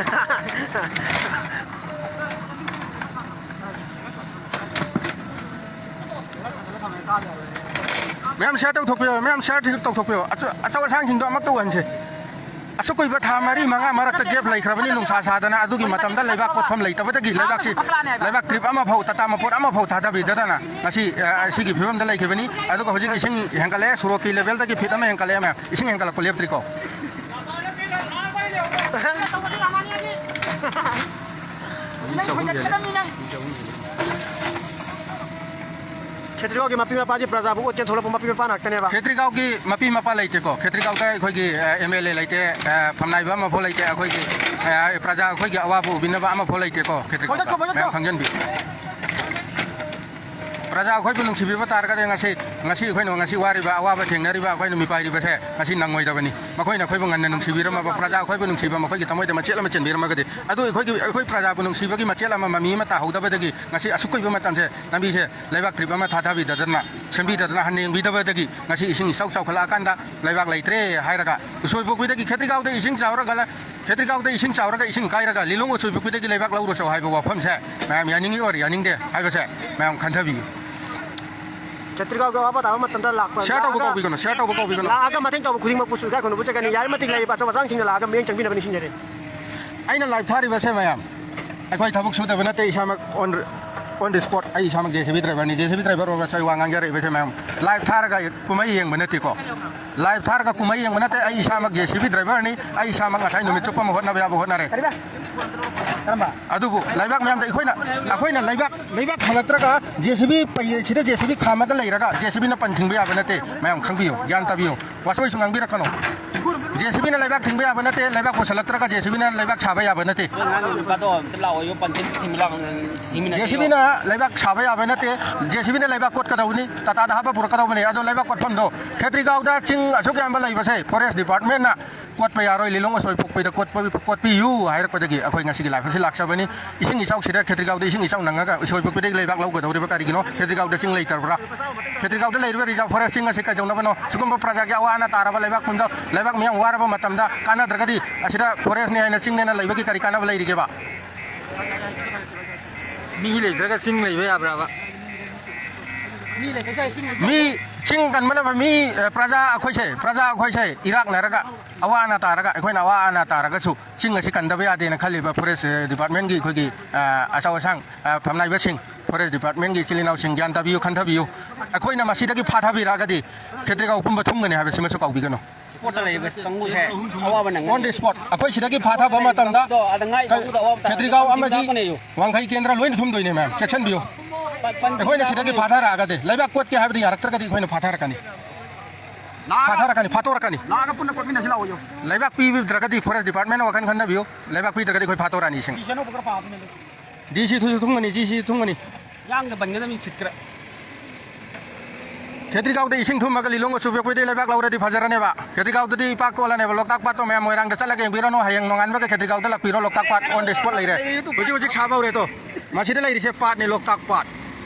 ꯃꯌꯥꯝ ꯁꯤꯌꯥꯔ ꯇꯧꯊꯣꯛꯄꯤꯌꯣ, ꯃꯌꯥꯝ ꯁꯤꯌꯥꯔ ꯇꯧꯊꯣꯛꯄꯤꯌꯣ꯫ ꯑꯆꯧ-, ꯑꯆꯧ ꯑꯁꯥꯡꯁꯤꯡꯗꯣ ꯑꯃꯨꯛꯇ ꯎꯍꯟꯁꯦ꯫ ꯑꯁꯨꯛ ꯀꯨꯏꯕ ꯊꯥ ꯃꯔꯤ ꯃꯉꯥ ꯃꯔꯛꯇ ꯒꯦꯞ ꯂꯩꯈ꯭ꯔꯕꯅꯤ ꯅꯨꯡꯁꯥ ꯁꯥꯗꯅ꯫ ꯑꯗꯨꯒꯤ ꯃꯇꯝꯗ ꯂꯩꯕꯥꯛ ꯀꯣꯠꯐꯝ ꯂꯩꯇꯕꯗꯒꯤ ꯂꯩꯕꯥꯛꯁꯤ, ꯂꯩꯕꯥꯛ ꯇ꯭ꯔꯤꯞ ꯑꯃꯐꯥꯎ, ꯇꯥꯇꯥ ꯃꯄꯣꯠ ꯑꯃꯐꯥꯎ ꯊꯥꯗꯕꯤꯗꯗꯅ ꯉꯁꯤ, ꯑ, ꯑꯁꯤꯒꯤ ꯐꯤꯕꯝꯗ ꯂꯩꯈꯤꯕꯅꯤ꯫ ꯑꯗꯨꯒ ꯍꯧꯖꯤꯛ ꯏꯁꯤꯡ ꯍꯦꯟꯒꯠꯂꯛꯑꯦ, ꯁꯣꯔꯣꯛꯀꯤ ꯂꯦꯚꯦꯜꯗꯒꯤ ꯐꯤꯠ ꯑꯃ ꯍꯦꯟꯒꯠꯂꯛꯑꯦ ꯃꯌꯥꯝ꯫ ꯏꯁꯤꯡ ꯍꯦꯟꯒꯠꯂꯛꯄ ꯂꯦꯞꯇ꯭ꯔꯤꯀꯣ꯫ ꯈꯦꯇ꯭ꯔꯤꯒꯥꯎꯒꯤ ꯃꯄꯤ ꯃꯄꯥꯗꯤ ꯄ꯭ꯔꯖꯥꯕꯨ ꯑꯣꯠ ꯆꯦꯟꯊꯣꯛꯂꯛꯄ ꯃꯄꯤ ꯃꯄꯥ ꯉꯥꯛꯇꯅꯦꯕ꯫ ꯈꯦꯇ꯭ꯔꯤꯒꯥꯎꯒꯤ ꯃꯄꯤ ꯃꯄꯥ ꯂꯩꯇꯦꯀꯣ꯫ ꯈꯦꯇ꯭ꯔꯤꯒꯥꯎꯗ ꯑꯩꯈꯣꯏꯒꯤ, ꯑ, ꯑꯦꯝ ꯑꯦꯜ ꯑꯦ ꯂꯩꯇꯦ, ꯑ, ꯐꯝꯅꯥꯏꯕ ꯑꯃꯐꯥꯎ ꯂꯩꯇꯦ꯫ ꯑꯩꯈꯣꯏꯒꯤ, ꯑ, ꯄ꯭ꯔꯖꯥ ꯑꯩꯈꯣꯏꯒꯤ ꯑꯋꯥꯕ ꯎꯕꯤꯅꯕ ꯑꯃꯐꯥꯎ ꯂꯩꯇꯦꯀꯣ꯫ ꯈꯦꯇ꯭ꯔꯤꯒꯥꯎꯗ ꯍꯣꯏ, ꯃꯌꯥꯝ ꯈꯪꯖꯟꯕꯤꯌꯨ꯫ ꯄ꯭ꯔꯖꯥ ꯑꯩꯈꯣꯏꯕꯨ ꯅꯨꯡꯁꯤꯕꯤꯕ ꯇꯥꯔꯒꯗꯤ ꯉꯁꯤ, ꯉꯁꯤ ꯑꯩꯈꯣꯏꯅ ꯉꯁꯤ ꯋꯥꯔꯤꯕ, ꯑꯋꯥꯕ ꯊꯦꯡꯅꯔꯤꯕ, ꯑꯩꯈꯣꯏꯅ ꯃꯤꯄꯥꯏꯔꯤꯕꯁꯦ ꯉꯁꯤ ꯅꯪꯉꯣꯏꯗꯕꯅꯤ꯫ ꯃꯈꯣꯏꯅ ꯑꯩꯈꯣꯏꯕꯨ ꯉꯟꯅ ꯅꯨꯡꯁꯤꯕꯤꯔꯝꯃꯕ, ꯄ꯭ꯔꯖꯥ ꯑꯩꯈꯣꯏꯕꯨ ꯅꯨꯡꯁꯤꯕ ꯃꯈꯣꯏꯒꯤ ꯊꯃꯣꯏꯗ ꯃꯆꯦꯠ ꯑꯃ ꯆꯦꯟꯕꯤꯔꯝꯃꯒꯗꯤ, ꯑꯗꯨ ꯑꯩꯈꯣꯏꯒꯤ, ꯑꯩꯈꯣꯏ ꯄ꯭ꯔꯖꯥꯕꯨ ꯅꯨꯡꯁꯤꯕꯒꯤ ꯃꯆꯦꯠ ꯑꯃ ꯃꯃꯤ ꯑꯃ ꯇꯥꯍꯧꯗꯕꯗꯒꯤ ꯉꯁꯤ ꯑꯁꯨꯛ ꯀꯨꯏꯕ ꯃꯇꯝꯁꯦ ꯂꯝꯕꯤꯁꯦ ꯂꯩꯕꯥꯛ ꯇ꯭ꯔꯤꯞ ꯑꯃ ꯊꯥꯊꯕꯤꯗꯗꯅ, ꯁꯦꯝꯕꯤꯗꯗꯅ, ꯍꯟꯅ ꯌꯦꯡꯕꯤꯗꯕꯗꯒꯤ ꯉꯁꯤ ꯏꯁꯤꯡ ꯏꯆꯥꯎ ꯆꯥꯎꯈꯠꯂꯛꯑꯀꯥꯟꯗ ꯂꯩꯕꯥꯛ ꯂꯩꯇ꯭ꯔꯦ ꯍꯥꯏꯔꯒ, ꯎꯁꯣꯏꯄꯣꯛꯄꯤꯗꯒꯤ ꯈꯦꯇ꯭ꯔꯤꯒꯥꯎꯗ ꯏꯁꯤꯡ ꯆꯥꯎꯔꯒ, ꯈꯦꯇ꯭ꯔꯤꯒꯥꯎꯗ ꯏꯁꯤꯡ ꯆꯥꯎꯔꯒ ꯏꯁꯤꯡ ꯀꯥꯏꯔꯒ ꯂꯤꯂꯣꯡ ꯎꯁꯣꯏꯄꯣꯛꯄꯤꯗꯒꯤ ꯂꯩꯕꯥꯛ ꯂꯧꯔꯁꯨ ꯍꯥꯏꯕ ꯋꯥꯐꯝꯁꯦ ꯃꯌꯥꯝ ꯌꯥꯅꯤꯡꯉꯤ ꯑꯣꯏꯔ ꯌꯥꯅꯤꯡꯗꯦ ꯍꯥꯏꯕꯁꯦ ꯃꯌꯥꯝ ꯈꯟꯊꯕꯤꯌꯨ꯫ ꯈꯦꯇ꯭ꯔꯤꯒꯥꯎꯒꯤ ꯑꯋꯥꯕ ꯇꯥꯕ ꯃꯇꯝꯗ ꯂꯥꯛꯄ, ꯁꯤꯌꯔ ꯇꯧꯕ ꯂꯥꯛꯑꯒ, ꯀꯥꯎꯕꯤꯒꯅꯨ, ꯁꯤꯌꯔ ꯇꯧꯕ ꯀꯥꯎꯕꯤꯒꯅꯨ꯫ ꯂꯥꯛꯑꯒ ꯃꯇꯦꯡ ꯇꯧꯕ ꯈꯨꯗꯤꯡꯃꯛꯄꯨꯁꯨ ꯏꯀꯥꯏ ꯈꯨꯝꯅꯕ ꯎꯠꯆꯒꯅꯤ꯫ ꯌꯥꯔꯤꯕ ꯃꯇꯤꯛ ꯂꯩꯔꯤꯕ ꯑꯆꯧ ꯑꯆꯥꯡꯁꯤꯡꯅ ꯂꯥꯛꯑꯒ ꯃꯤꯠꯌꯦꯡ ꯆꯪꯕꯤꯅꯕ ꯅꯤꯡꯁꯤꯡꯖꯔꯤ꯫ ꯑꯩꯅ ꯂꯥꯏꯚ ꯊꯥꯔꯤꯕꯁꯦ ꯃꯌꯥꯝ, ꯑꯩꯈꯣꯏ ꯊꯕꯛ ꯁꯨꯗꯕ ꯅꯠꯇꯦ, ꯏꯁꯥꯃꯛ on, on the spot, ꯑꯩ ꯏꯁꯥꯃꯛ J C B driverꯅꯤ꯫ J C B driver ꯑꯣꯏꯔꯒꯁꯨ ꯑꯩ ꯋꯥ ꯉꯥꯡꯖꯔꯛꯏꯕꯁꯦ ꯃꯌꯥꯝ, ꯂꯥꯏꯚ ꯊꯥꯔꯒ ꯀꯨꯝꯍꯩ ꯌꯦꯡꯕ ꯅꯠꯇꯦꯀꯣ꯫ ꯂꯥꯏꯚ ꯊꯥꯔꯒ ꯀꯨꯝꯍꯩ ꯌꯦꯡꯕ ꯅꯠꯇꯦ, ꯑꯩ ꯏꯁꯥꯃꯛ J C B driverꯅꯤ꯫ ꯑꯩ ꯏꯁꯥꯃꯛ ꯉꯁꯥꯏ ꯅꯨꯃꯤꯠ ꯆꯨꯞꯄ ꯑꯃ ꯍꯣꯠꯅꯕ ꯌꯥꯕ ꯍꯣꯠꯅꯔꯦ꯫ ꯑꯗꯨꯕꯨ ꯂꯩꯕꯥꯛ ꯃꯌꯥꯝꯗ ꯑꯩꯈꯣꯏꯅ, ꯑꯩꯈꯣꯏꯅ ꯂꯩꯕꯥꯛ, ꯂꯩꯕꯥꯛ ꯐꯪꯂꯛꯇ꯭ꯔꯒ J C B ꯄꯩ-, ꯁꯤꯗ J C B ꯈꯥꯝꯃꯒ ꯂꯩꯔꯒ J C Bꯅ ꯄꯟ ꯊꯤꯡꯕ ꯌꯥꯕ ꯅꯠꯇꯦ꯫ ꯃꯌꯥꯝ ꯈꯪꯕꯤꯌꯨ, ꯒ꯭ꯌꯥꯟ ꯇꯥꯕꯤꯌꯨ꯫ ꯋꯥꯁꯣꯏꯁꯨ ꯉꯥꯡꯕꯤꯔꯛꯀꯅꯨ꯫ J C Bꯅ ꯂꯩꯕꯥꯛ ꯊꯤꯡꯕ ꯌꯥꯕ ꯅꯠꯇꯦ, ꯂꯩꯕꯥꯛ ꯄꯨꯁꯜꯂꯛꯇ꯭ꯔꯒ J C Bꯅ ꯂꯩꯕꯥꯛ ꯁꯥꯕ ꯌꯥꯕ ꯅꯠꯇꯦ꯫ ꯅꯪ ꯅꯨꯄꯥꯗꯣ ꯑꯝꯇ ꯂꯥꯛꯑꯣ, ꯄꯟꯆꯦꯠ ꯊꯤꯡꯕ ꯂꯥꯛꯑꯣ, ꯊꯤꯃꯤꯟꯅꯁꯤ꯫ J C Bꯅ ꯂꯩꯕꯥꯛ ꯁꯥꯕ ꯌꯥꯕ ꯅꯠꯇꯦ, J C Bꯅ ꯂꯩꯕꯥꯛ ꯀꯣꯠꯀꯗꯧꯕꯅꯤ, ꯇꯥꯇꯥꯗ ꯍꯥꯞꯄ ꯄꯨꯔꯛꯀꯗꯧꯕꯅꯤ꯫ ꯑꯗꯣ ꯂꯩꯕꯥꯛ ꯀꯣꯠꯐꯝꯗꯣ ꯈꯦꯇ꯭ꯔꯤꯒꯥꯎꯗ ꯆꯤꯡ ꯑꯁꯨꯛ ꯌꯥꯝꯕ ꯂꯩꯕꯁꯦ Forest Departmentꯅ ꯀꯣꯠꯄ ꯌꯥꯔꯣꯏ, ꯂꯤꯂꯣꯡ ꯑꯁꯣꯏ ꯄꯣꯛꯄꯩꯗ ꯀꯣꯠꯄ, ꯀꯣꯠꯄꯤꯌꯨ ꯍꯥꯏꯔꯛꯄꯗꯒꯤ ꯑꯩꯈꯣꯏ ꯉꯁꯤꯒꯤ live ꯑꯁꯤ ꯂꯥꯛꯆꯕꯅꯤ꯫ ꯏꯁꯤꯡ ꯏꯆꯥꯎꯁꯤꯗ ꯈꯦꯇ꯭ꯔꯤꯒꯥꯎꯗ ꯏꯁꯤꯡ ꯏꯆꯥꯎ ꯅꯪꯉꯒ ꯑꯁꯣꯏ ꯄꯣꯛꯄꯩꯗꯒꯤ ꯂꯩꯕꯥꯛ ꯂꯧꯒꯗꯧꯔꯤꯕ ꯀꯔꯤꯒꯤꯅꯣ? ꯈꯦꯇ꯭ꯔꯤꯒꯥꯎꯗ ꯆꯤꯡ ꯂꯩꯇ꯭ꯔꯕ꯭ꯔꯥ? ꯈꯦꯇ꯭ꯔꯤꯒꯥꯎꯗ ꯂꯩꯔꯤꯕ reserve forest ꯁꯤꯡ ꯑꯁꯤ ꯀꯩꯗꯧꯅꯕꯅꯣ? ꯁꯤꯒꯨꯝꯕ ꯄ꯭ꯔꯖꯥꯒꯤ ꯑꯋꯥ ꯑꯅꯥ ꯇꯥꯔꯕ ꯂꯩꯕꯥꯛ ꯄꯨꯝꯗ, ꯂꯩꯕꯥꯛ ꯃꯤꯌꯥꯝ ꯋꯥꯔꯕ ꯃꯇꯝꯗ ꯀꯥꯟꯅꯗ꯭ꯔꯒꯗꯤ ꯑꯁꯤꯗ forestꯅꯤ ꯍꯥꯏꯅ ꯆꯤꯡꯅꯦꯅ ꯂꯩꯕꯒꯤ ꯀꯔꯤ ꯀꯥꯟꯅꯕ ꯂꯩꯔꯤꯒꯦꯕ? ꯃꯤ ꯂꯩꯇ꯭ꯔꯒ ꯆꯤꯡ ꯂꯩꯕ ꯌꯥꯕ꯭ꯔꯕ? ꯃꯤ ꯆꯤꯡ ꯀꯟꯕꯅ ꯐꯩ꯫ ꯃꯤ, ꯑ, ꯄ꯭ꯔꯖꯥ ꯑꯩꯈꯣꯏꯁꯦ, ꯄ꯭ꯔꯖꯥ ꯑꯩꯈꯣꯏꯁꯦ ꯏꯔꯥꯛꯅꯔꯒ ꯑꯋꯥ ꯑꯅꯥ ꯇꯥꯔꯒ, ꯑꯩꯈꯣꯏꯅ ꯑꯋꯥ ꯑꯅꯥ ꯇꯥꯔꯒꯁꯨ ꯆꯤꯡ ꯑꯁꯤ ꯀꯟꯗꯕ ꯌꯥꯗꯦꯅ ꯈꯜꯂꯤꯕ forest, ꯑ, departmentꯀꯤ ꯑꯩꯈꯣꯏꯒꯤ, ꯑ, ꯑꯆꯧ ꯑꯁꯥꯡ, ꯑ, ꯐꯝꯅꯥꯏꯕꯁꯤꯡ, forest departmentꯀꯤ ꯏꯆꯤꯜ ꯏꯅꯥꯎꯁꯤꯡ ꯒ꯭ꯌꯥꯟ ꯇꯥꯕꯤꯌꯨ, ꯈꯟꯊꯕꯤꯌꯨ꯫ ꯑꯩꯈꯣꯏꯅ ꯃꯁꯤꯗꯒꯤ ꯐꯥꯊꯕꯤꯔꯛꯑꯒꯗꯤ ꯈꯦꯇ꯭ꯔꯤꯒꯥꯎ ꯄꯨꯝꯕ ꯊꯨꯝꯒꯅꯤ ꯍꯥꯏꯕꯁꯤꯃꯁꯨ ꯀꯥꯎꯕꯤꯒꯅꯨ꯫ Spotꯇ ꯂꯩꯔꯤꯕ ꯀꯥꯡꯕꯨꯁꯦ ꯑꯋꯥꯕ ꯅꯪꯒꯅꯤ꯫ On the spot꯫ ꯑꯩꯈꯣꯏ ꯁꯤꯗꯒꯤ ꯐꯥꯊꯕ ꯃꯇꯝꯗ ꯑꯗ ꯉꯥꯏ ꯀꯥꯡꯕꯨꯗꯣ ꯑꯋꯥꯕ ꯇꯥꯔꯒꯗꯤ ꯀꯦꯇ꯭ꯔꯤꯒꯥꯎ ꯑꯃꯗꯤ ꯂꯥꯛꯀꯅꯦꯌꯨ꯫ ꯋꯥꯡꯈꯩ ꯀꯦꯟꯗ꯭ꯔ ꯂꯣꯏꯅ ꯊꯨꯝꯗꯣꯏꯅꯦ ꯃꯌꯥꯝ, ꯆꯦꯛꯁꯤꯟꯕꯤꯌꯨ꯫ ꯑꯩꯈꯣꯏꯅ ꯁꯤꯗꯒꯤ ꯐꯥꯊꯔꯛꯑꯒꯗꯤ, ꯂꯩꯕꯥꯛ ꯀꯣꯠꯀꯦ ꯍꯥꯏꯕꯗ ꯌꯥꯔꯛꯇ꯭ꯔꯒꯗꯤ ꯑꯩꯈꯣꯏꯅ ꯐꯥꯊꯔꯛꯀꯅꯤ꯫ ꯂꯥꯛꯑꯒ, ꯐꯥꯊꯔꯛꯀꯅꯤ, ꯐꯥꯠꯇꯣꯔꯛꯀꯅꯤ꯫ ꯂꯥꯛꯑꯒ ꯄꯨꯟꯅ ꯀꯣꯠꯃꯤꯟꯅꯁꯤ ꯂꯥꯛꯑꯣ꯫ ꯂꯩꯕꯥꯛ ꯄꯤꯕꯤꯗ꯭ꯔꯒꯗꯤ forest department ꯋꯥꯈꯜ ꯈꯟꯅꯕꯤꯌꯨ꯫ ꯂꯩꯕꯥꯛ ꯄꯤꯗ꯭ꯔꯒꯗꯤ ꯑꯩꯈꯣꯏ ꯐꯥꯠꯇꯣꯔꯛꯑꯅꯤ ꯏꯁꯤꯡ꯫ ꯐꯤꯁꯦ ꯑꯅꯧꯕ ꯈꯔ ꯄꯥꯕꯅꯦ ꯑꯗꯨ꯫ ꯗꯤ ꯁꯤ ꯊꯨꯝꯒꯅꯤ, ꯗꯤ ꯁꯤ ꯊꯨꯝꯒꯅꯤ꯫ ꯌꯥꯡꯗ ꯄꯟꯒꯗꯕꯅꯤ ꯁꯤꯠꯈ꯭ꯔꯦ꯫ ꯈꯦꯇ꯭ꯔꯤꯒꯥꯎꯗ ꯏꯁꯤꯡ ꯊꯨꯝꯃꯒ ꯂꯤꯂꯣꯡꯒ ꯆꯨꯕꯦꯛꯄꯩꯗꯤ ꯂꯩꯕꯥꯛ ꯂꯧꯔꯗꯤ ꯐꯖꯔꯅꯦꯕ꯫ ꯈꯦꯇ꯭ꯔꯤꯒꯥꯎꯗꯗꯤ ꯏꯄꯥꯛ ꯀꯣꯜꯂꯅꯦꯕ꯫ ꯂꯣꯛꯇꯥꯛ ꯄꯥꯠꯇꯣ ꯃꯌꯥꯝ ꯃꯣꯏꯔꯥꯡꯗ ꯆꯠꯂꯒ ꯌꯦꯡꯕꯤꯔꯅꯨ꯫ ꯍꯌꯦꯡ ꯅꯣꯡꯉꯥꯟꯕꯒ ꯈꯦꯇ꯭ꯔꯤꯒꯥꯎꯗ ꯂꯥꯛꯄꯤꯔꯣ꯫ ꯂꯣꯛꯇꯥꯛ ꯄꯥꯠ on the spot ꯂꯩꯔꯦ꯫ ꯍꯧꯖꯤꯛ ꯍꯧꯖꯤꯛ ꯁꯥꯕ ꯍꯧꯔꯦ ꯇꯣ꯫ ꯃꯁꯤꯗ ꯂꯩꯔꯤꯁꯦ ꯄꯥꯠꯅꯤ, ꯂꯣꯛꯇꯥꯛ ꯄꯥꯠ꯫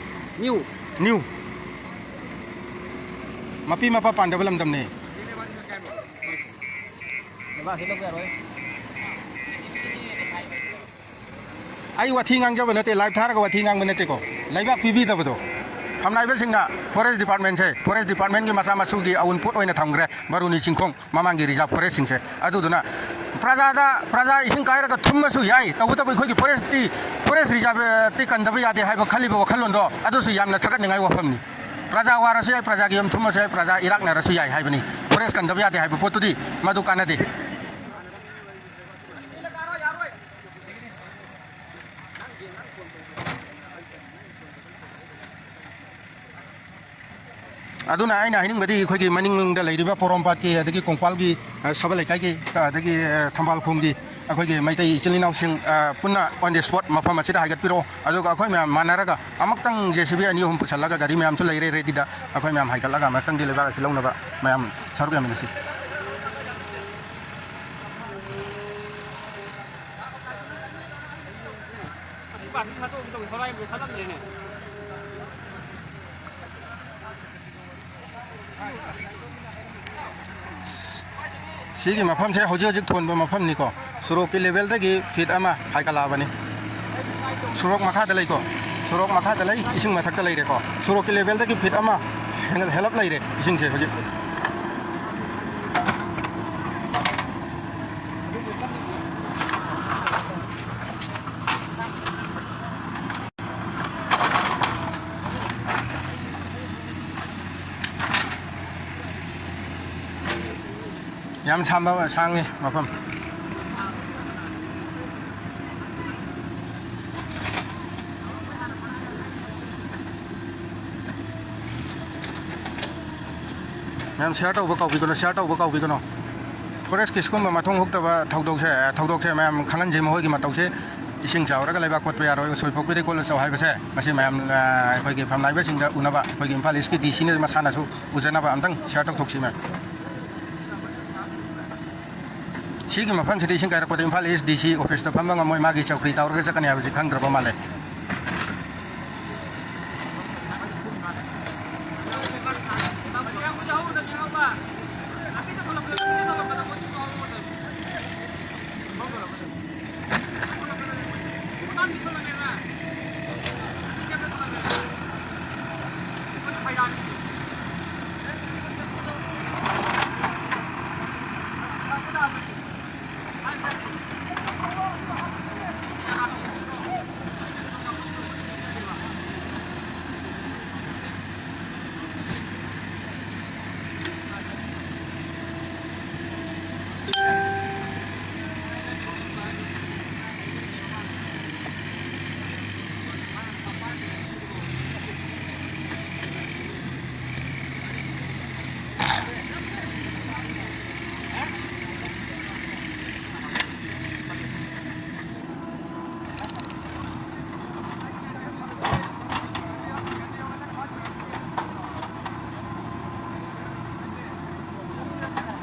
New꯫ New꯫ ꯃꯄꯤ ꯃꯄꯥ ꯄꯥꯟꯗꯕ ꯂꯝꯗꯝꯅꯤ꯫ ꯑꯩ ꯋꯥꯊꯤ ꯉꯥꯡꯖꯕ ꯅꯠꯇꯦ, live ꯊꯥꯔꯒ ꯋꯥꯊꯤ ꯉꯥꯡꯕ ꯅꯠꯇꯦꯀꯣ꯫ ꯂꯩꯕꯥꯛ ꯄꯤꯕꯤꯗꯕꯗꯣ꯫ ꯐꯝꯅꯥꯏꯕꯁꯤꯡꯅ forest department ꯁꯦ, forest department ꯀꯤ ꯃꯆꯥ ꯃꯁꯨꯒꯤ ꯑꯎꯟꯄꯣꯠ ꯑꯣꯏꯅ ꯊꯝꯈ꯭ꯔꯦ ꯕꯥꯔꯨꯅꯤ ꯆꯤꯡꯈꯣꯡ ꯃꯃꯥꯡꯒꯤ reserve forest ꯁꯤꯡꯁꯦ꯫ ꯑꯗꯨꯗꯨꯅ ꯄ꯭ꯔꯖꯥꯗ, ꯄ꯭ꯔꯖꯥ ꯏꯁꯤꯡ ꯀꯥꯏꯔꯒ ꯊꯨꯝꯃꯁꯨ ꯌꯥꯏ, ꯇꯧꯕꯇꯕꯨ ꯑꯩꯈꯣꯏꯒꯤ forest ꯇꯤ, forest reserve ꯇꯤ ꯀꯟꯗꯕ ꯌꯥꯗꯦ ꯍꯥꯏꯕ ꯈꯜꯂꯤꯕ ꯋꯥꯈꯜꯂꯣꯟꯗꯣ ꯑꯗꯨꯁꯨ ꯌꯥꯝꯅ ꯊꯥꯒꯠꯅꯤꯡꯉꯥꯏ ꯋꯥꯐꯝꯅꯤ꯫ ꯄ꯭ꯔꯖꯥ ꯋꯥꯔꯁꯨ ꯌꯥꯏ, ꯄ꯭ꯔꯖꯥꯒꯤ ꯌꯨꯝ ꯊꯨꯝꯃꯁꯨ ꯌꯥꯏ, ꯄ꯭ꯔꯖꯥ ꯏꯔꯥꯛꯅꯔꯁꯨ ꯌꯥꯏ ꯍꯥꯏꯕꯅꯤ꯫ Forest ꯀꯟꯗꯕ ꯌꯥꯗꯦ ꯍꯥꯏꯕ ꯄꯣꯠꯇꯨꯗꯤ ꯃꯗꯨ ꯀꯥꯟꯅꯗꯦ꯫ ꯑꯗꯨꯅ ꯑꯩꯅ ꯍꯥꯏꯅꯤꯡꯕꯗꯤ ꯑꯩꯈꯣꯏꯒꯤ ꯃꯅꯤꯡꯗ ꯂꯩꯔꯤꯕ ꯄꯣꯔꯣꯝꯄꯥꯠꯀꯤ, ꯑꯗꯒꯤ ꯀꯣꯡꯄꯥꯜꯒꯤ, ꯑ, ꯁꯕꯜ ꯂꯩꯀꯥꯏꯒꯤ, ꯑ, ꯑꯗꯒꯤ, ꯑ, ꯊꯝꯕꯥꯜ ꯈꯣꯡꯒꯤ ꯑꯩꯈꯣꯏꯒꯤ ꯃꯩꯇꯩ ꯏꯆꯤꯜ ꯏꯅꯥꯎꯁꯤꯡ, ꯑ, ꯄꯨꯟꯅ on the spot ꯃꯐꯝ ꯑꯁꯤꯗ ꯍꯥꯏꯒꯠꯄꯤꯔꯛꯑꯣ꯫ ꯑꯗꯨꯒ ꯑꯩꯈꯣꯏ ꯃꯌꯥꯝ ꯃꯥꯟꯅꯔꯒ ꯑꯃꯨꯛꯇꯪ J C B ꯑꯅꯤ ꯑꯍꯨꯝ ꯄꯨꯁꯜꯂꯒ, ꯒꯥꯔꯤ ꯃꯌꯥꯝꯁꯨ ꯂꯩꯔꯦ ready ꯗ, ꯑꯩꯈꯣꯏ ꯃꯌꯥꯝ ꯍꯥꯏꯒꯠꯂꯒ ꯑꯃꯨꯛꯇꯪꯗꯤ ꯂꯩꯕꯥꯛ ꯑꯁꯤ ꯂꯧꯅꯕ ꯃꯌꯥꯝ ꯁꯔꯨꯛ ꯌꯥꯃꯤꯟꯅꯁꯤ꯫ ꯁꯤꯒꯤ ꯃꯐꯝꯁꯦ ꯍꯧꯖꯤꯛ ꯍꯧꯖꯤꯛ ꯊꯣꯟꯕ ꯃꯐꯝꯅꯤꯀꯣ꯫ ꯁꯣꯔꯣꯛꯀꯤ level ꯗꯒꯤ feet ꯑꯃ ꯍꯥꯏꯒꯠꯂꯛꯑꯕꯅꯤ꯫ ꯁꯣꯔꯣꯛ ꯃꯈꯥꯗ ꯂꯩꯀꯣ꯫ ꯁꯣꯔꯣꯛ ꯃꯈꯥꯗ ꯂꯩ, ꯏꯁꯤꯡ ꯃꯊꯛꯇ ꯂꯩꯔꯦꯀꯣ꯫ ꯁꯣꯔꯣꯛꯀꯤ level ꯗꯒꯤ feet ꯑꯃ ꯍꯦꯟꯒꯠ-, ꯍꯦꯜꯂꯞ ꯂꯩꯔꯦ ꯏꯁꯤꯡꯁꯦ ꯍꯧꯖꯤꯛ꯫ ꯌꯥꯝ ꯁꯥꯡꯕ, ꯁꯥꯡꯉꯤ ꯃꯐꯝ꯫ ꯃꯌꯥꯝ share ꯇꯧꯕ ꯀꯥꯎꯕꯤꯒꯅꯨ, share ꯇꯧꯕ ꯀꯥꯎꯕꯤꯒꯅꯨ꯫ Forest ꯀꯤ ꯁꯤꯒꯨꯝꯕ ꯃꯊꯣꯡ ꯍꯨꯛꯇꯕ ꯊꯧꯗꯣꯛꯁꯦ, ꯊꯧꯗꯣꯛꯁꯦ ꯃꯌꯥꯝ ꯈꯪꯍꯟꯁꯤ꯫ ꯃꯈꯣꯏꯒꯤ ꯃꯇꯧꯁꯦ, ꯏꯁꯤꯡ ꯆꯥꯎꯔꯒ ꯂꯩꯕꯥꯛ ꯀꯣꯠꯄ ꯌꯥꯔꯣꯏ, ꯎꯁꯣꯏ ꯐꯣꯛꯄꯤꯔꯦ ꯀꯣꯠꯂ ꯆꯥꯎ ꯍꯥꯏꯕꯁꯦ, ꯃꯁꯤ ꯃꯌꯥꯝ, ꯑ, ꯑꯩꯈꯣꯏꯒꯤ ꯐꯝꯅꯥꯏꯕꯁꯤꯡꯗ ꯎꯅꯕ, ꯑꯩꯈꯣꯏꯒꯤ ꯏꯝꯐꯥꯜ East ꯀꯤ D C ꯅ ꯃꯁꯥꯅꯁꯨ ꯎꯖꯅꯕ ꯑꯝꯇꯪ share ꯇꯧꯊꯣꯛꯁꯤ ꯃꯌꯥꯝ꯫ ꯁꯤꯒꯤ ꯃꯐꯝꯁꯤꯗ ꯏꯁꯤꯡ ꯀꯥꯏꯔꯛꯄꯗ Imphal East D C office ꯇ ꯐꯝꯕ ꯉꯝꯃꯣꯏ, ꯃꯥꯒꯤ ꯆꯧꯀ꯭ꯔꯤ ꯇꯥꯎꯔꯒ ꯆꯠꯀꯅꯤ ꯍꯥꯏꯕꯁꯤ ꯈꯪꯗ꯭ꯔꯕ ꯃꯥꯜꯂꯦ꯫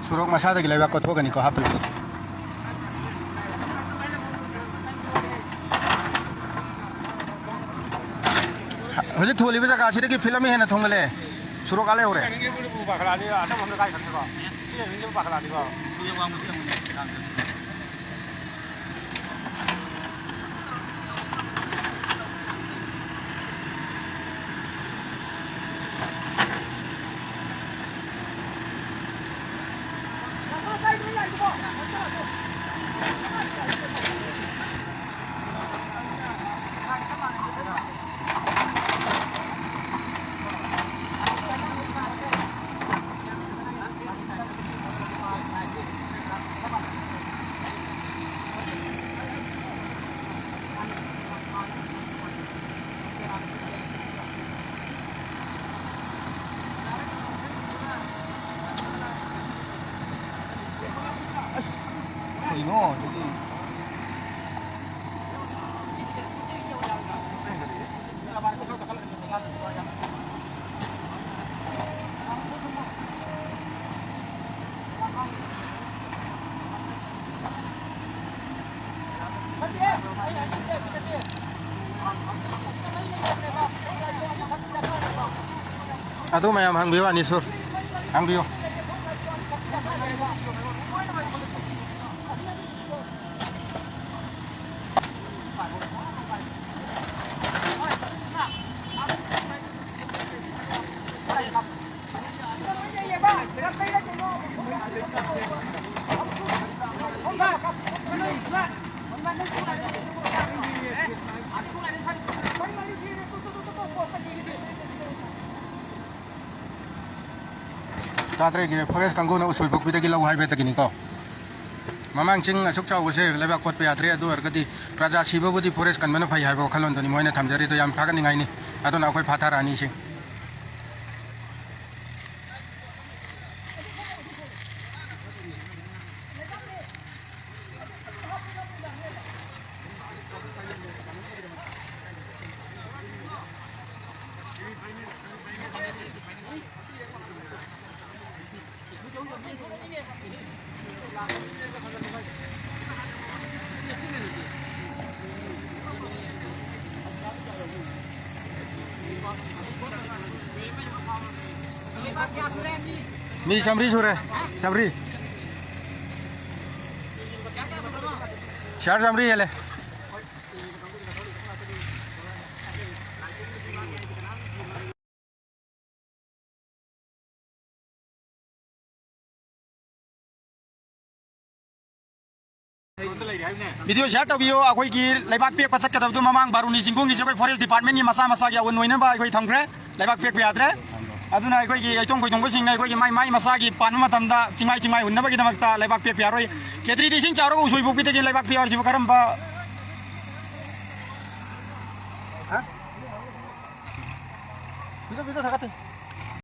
ꯁꯣꯔꯣꯛ ꯃꯁꯥꯗꯒꯤ ꯂꯩꯕꯥꯛ ꯀꯣꯊꯣꯛꯀꯅꯤꯀꯣ ꯍꯥꯞꯄꯤꯕꯁꯦ꯫ ꯍꯧꯖꯤꯛ ꯊꯣꯜꯂꯤꯕ ꯖꯒꯥꯁꯤꯗꯒꯤ ꯐꯤꯠ ꯑꯃ ꯍꯦꯟꯅ ꯊꯣꯡꯒꯠꯂꯦ꯫ ꯁꯣꯔꯣꯛ ꯑꯥ ꯂꯩꯍꯧꯔꯦ꯫ ꯀꯩꯅꯣ ꯑꯗꯨꯗꯤ꯫ ꯑꯗꯨ ꯃꯌꯥꯝ ꯍꯪꯕꯤꯌꯨ, ꯑꯅꯤꯁꯨ ꯍꯪꯕꯤꯌꯨ꯫ ꯆꯥꯗ꯭ꯔꯦꯒꯤ ꯐꯣꯔꯦꯁ ꯀꯥꯡꯕꯨꯅ ꯎꯁꯣꯏ ꯄꯣꯛꯄꯤꯗꯒꯤ ꯂꯧ ꯍꯥꯏꯕꯗꯒꯤꯅꯤꯀꯣ꯫ ꯃꯃꯥꯡ ꯆꯤꯡ ꯑꯁꯨꯛ ꯆꯥꯎꯕꯁꯦ ꯂꯩꯕꯥꯛ ꯀꯣꯠꯄ ꯌꯥꯗ꯭ꯔꯦ, ꯑꯗꯨ ꯑꯣꯏꯔꯒꯗꯤ ꯄ꯭ꯔꯖꯥ ꯁꯤꯕꯕꯨꯗꯤ ꯐꯣꯔꯦꯁ ꯀꯟꯕꯅ ꯐꯩ ꯍꯥꯏꯕ ꯋꯥꯈꯜꯂꯣꯟꯗꯨꯅꯤ ꯃꯣꯏꯅ ꯊꯝꯖꯔꯤꯗꯣ꯫ ꯌꯥꯝ ꯊꯥꯒꯠꯅꯤꯡꯉꯥꯏꯅꯤ꯫ ꯑꯗꯨꯅ ꯑꯩꯈꯣꯏ ꯐꯥꯊꯔꯛꯑꯅꯤ ꯏꯁꯤꯡ꯫ ꯃꯤ ꯆꯥꯝꯃꯔꯤ ꯁꯨꯔꯦ꯫ ꯆꯥꯝꯃꯔꯤ꯫ ꯁꯤꯌꯥꯔ ꯆꯥꯝꯃꯔꯤ ꯍꯦꯜꯂꯦ꯫ ꯚꯤꯗꯤꯑꯣ ꯁꯤꯌꯥꯔ ꯇꯧꯕꯤꯌꯨ꯫ ꯑꯩꯈꯣꯏꯒꯤ ꯂꯩꯕꯥꯛ ꯄꯦꯛꯄ ꯆꯠꯀꯗꯕꯗꯨ ꯃꯃꯥꯡ ꯕꯥꯔꯨꯅꯤ ꯆꯤꯡꯈꯣꯡꯒꯤꯁꯦ ꯑꯩꯈꯣꯏ ꯐꯣꯔꯦꯁ ꯗꯤꯄꯥꯔꯠꯃꯦꯟꯒꯤ ꯃꯁꯥ ꯃꯁꯥꯒꯤ ꯑꯑꯣꯟ ꯑꯣꯏꯅꯕ ꯑꯩꯈꯣꯏ ꯊꯝꯈ꯭ꯔꯦ꯫ ꯂꯩꯕꯥꯛ ꯄꯦꯛꯄ ꯌꯥꯗ꯭ꯔꯦ꯫ ꯑꯗꯨꯅ ꯑꯩꯈꯣꯏꯒꯤ ꯌꯩꯊꯣꯡ ꯈꯣꯏꯊꯣꯡꯕꯁꯤꯡꯅ ꯑꯩꯈꯣꯏꯒꯤ ꯃꯥꯏ ꯃꯥꯏ ꯃꯁꯥꯒꯤ ꯄꯥꯟꯕ ꯃꯇꯝꯗ ꯆꯤꯡꯃꯥꯏ ꯆꯤꯡꯃꯥꯏ ꯍꯨꯟꯅꯕꯒꯤꯗꯃꯛꯇ ꯂꯩꯕꯥꯛ ꯄꯦꯛꯄ ꯌꯥꯔꯣꯏ꯫ ꯀꯦꯗ꯭ꯔꯤꯗꯤ ꯏꯁꯤꯡ ꯆꯥꯎꯔꯒ ꯎꯁꯣꯏ ꯄꯣꯛꯄꯤꯗꯒꯤ ꯂꯩꯕꯥꯛ ꯄꯦꯛ ꯍꯥꯏꯔꯤꯁꯤꯕꯨ ꯀꯔꯝꯕ? ꯍꯥ? Video, video ꯊꯥꯒꯠꯇꯦ꯫